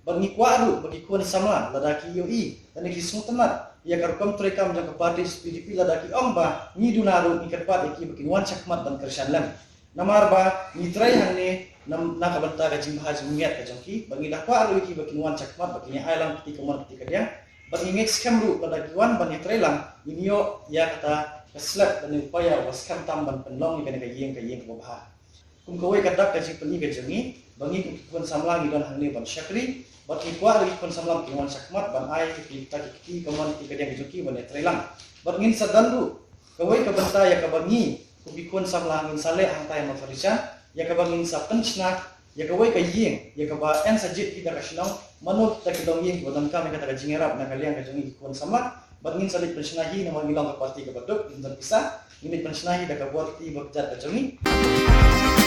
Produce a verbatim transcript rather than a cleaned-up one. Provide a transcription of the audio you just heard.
Bad ngi kwah ruh ba ki khun samla lada ki ïohi lane ki sngewtynnat ïa ka rukom treikam jong ka parti P D P, lada ki ong ba ngi duna ruh, ngi kyrpad ïa ki ba kin wan shakhmat ban kyrshan lem. Namar ba ngi trei hangne na ka bynta ka jingbha jingmiat ka jong ki, bad ngi da kwah ruh ïa ki ba kin wan shakhmat ba kin ïa ai lang kti kamon kti kadiang. Bad ngi ngeit skhem ruh lada ki wan ban ïa trei lang, ngin ïoh ïa kata ka slap lane u paia uba skhem tam ban pynlong ïa kane ka ïing ka ïing kaba bha. Kum kawei ka dak ka jingpyni ka jong ngi ba ngi kum ki khun samla ngi don hangne ban shakri, bad ngi kwah ruh ki khun samla ba kin wan shakhmat ban ai kita ki kti kamon kti kadiang ka jong ki ban ïa trei lang. Bad ngin sa don ruh kawei ka bynta ïa kaba ngi kum ki khun samla ngin sa leh hangtai ha Mawthadraishan, ïa kaba ngin sa pynshna ïa kawei ka ïing ïa kaba yn sa jied hi da ka shnong, mano kita ki longïing kiba donkam ïa kata ka jingïarap na ka liang ka jong ngi ki khun samla. Bad ngin sa leit pynshna hi namar ngi long ka parti kaba duk, ngim don pisa, ngin leit pynshna hi da ka bor kti bakjat ka jong ngi.